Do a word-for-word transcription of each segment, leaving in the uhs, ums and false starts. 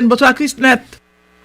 Bonswa Krisnèt.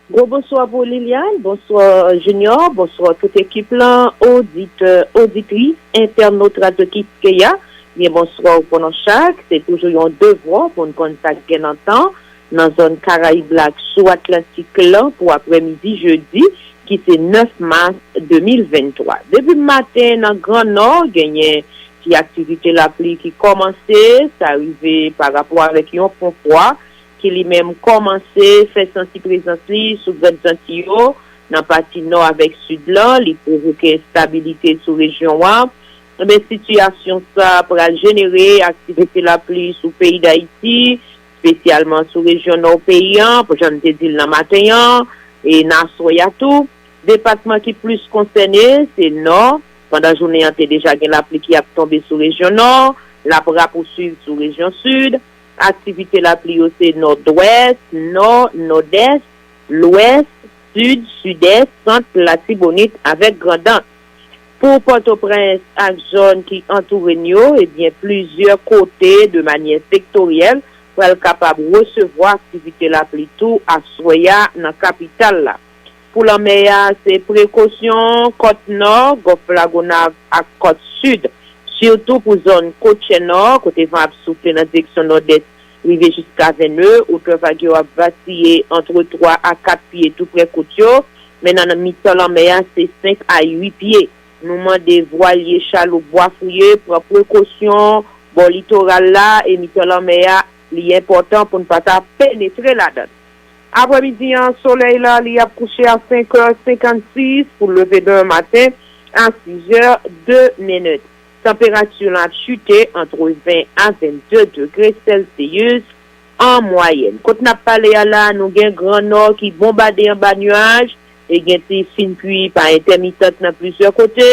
Gwo bonswa pou Liliane, bonswa Junior, bonswa tout ekip lan, oditè, oditris, entènot Radyo Kiskeya. Byen bonswa pou nou chak. Se toujou yon devwa pou n konn sa k gen nan tan nan zòn Karayib la ak sou Atlantik lan pou aprèmidi jedi ki se nèf mas de mil venntwa. Depi maten nan Gran Nò, genyen ti aktivite lapli ki kòmanse, sa rive pa rapò avèk yon fon fwa ki li menm kòmanse fè santi prezans li sou Grann Zanti yo, nan pati nò avèk sid lan, li pwovoke enstabilite sou rejyon an. Enben, sitiyasyon sa pral jenere aktivite lapli sou peyi Dayiti, espesyalman sou rejyon nò peyi an, jan m te di l nan maten an, e nan aswè a tou. Depatman ki plis konsène se nò. Pandan jounen an, te deja gen lapli ki ap tonbe sou rejyon nò, l ap rapousuiv sou rejyon sid. Aktivite lapli yo se nòdwès, nò, nòdès, lwès, sid, sidès, sant, Latibonit avèk Grandans. Pou Pòtoprens ak zòn ki antoure n yo, ebyen, plizyè kote, de manyè sektoryèl, pral kapab resevwa aktivite lapli tou aswè a nan kapital la. Pou lanmè a, se prekosyon kòt nò, Gòf Lagonav ak kòt sid, sitou pou zòn kotyè nò, kote van ap soufle nan direksyon nòdès rive jiska venn è, otè vag yo ap vasiye antre twa a kat pye tou prè kout yo, men nan mitan lanmè a, se senk a uit pye. Nou mande vwalye chaloup bwafouye pran prekosyon bò litoral la e mitan lanmè a, li enpòtan pou n pa ta penetre ladan l. Aprèmidi an, solèy la, li ap kouche a senk è senkannsis pou leve demen maten a sis è de nenèt. Tanperati la ap chite antre ven a vennde degre Celsius an mwayèn. Kot n ap pale a la, nou gen Gran Nò ki bonbade anba nyaj e gen ti fin pli pa entèmitant nan plizyè kote.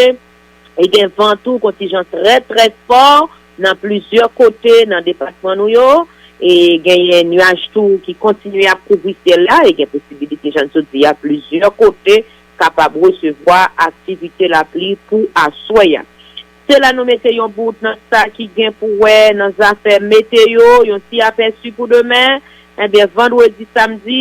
E gen van tou, kontijan trè, trè fò nan plizyè kote nan depatman nou yo. E genyen nyaj tou ki kontinye ap kouvri syèl la. E gen posibilite, jan n sot di a, plizyè kote kapab resevwa aktivite lapli pou aswè a. Se la nou mete yon bout nan sa ki gen pou wè nan zafè meteyo, yon ti apèsi pou demen. Ebyen, vandredi, samdi,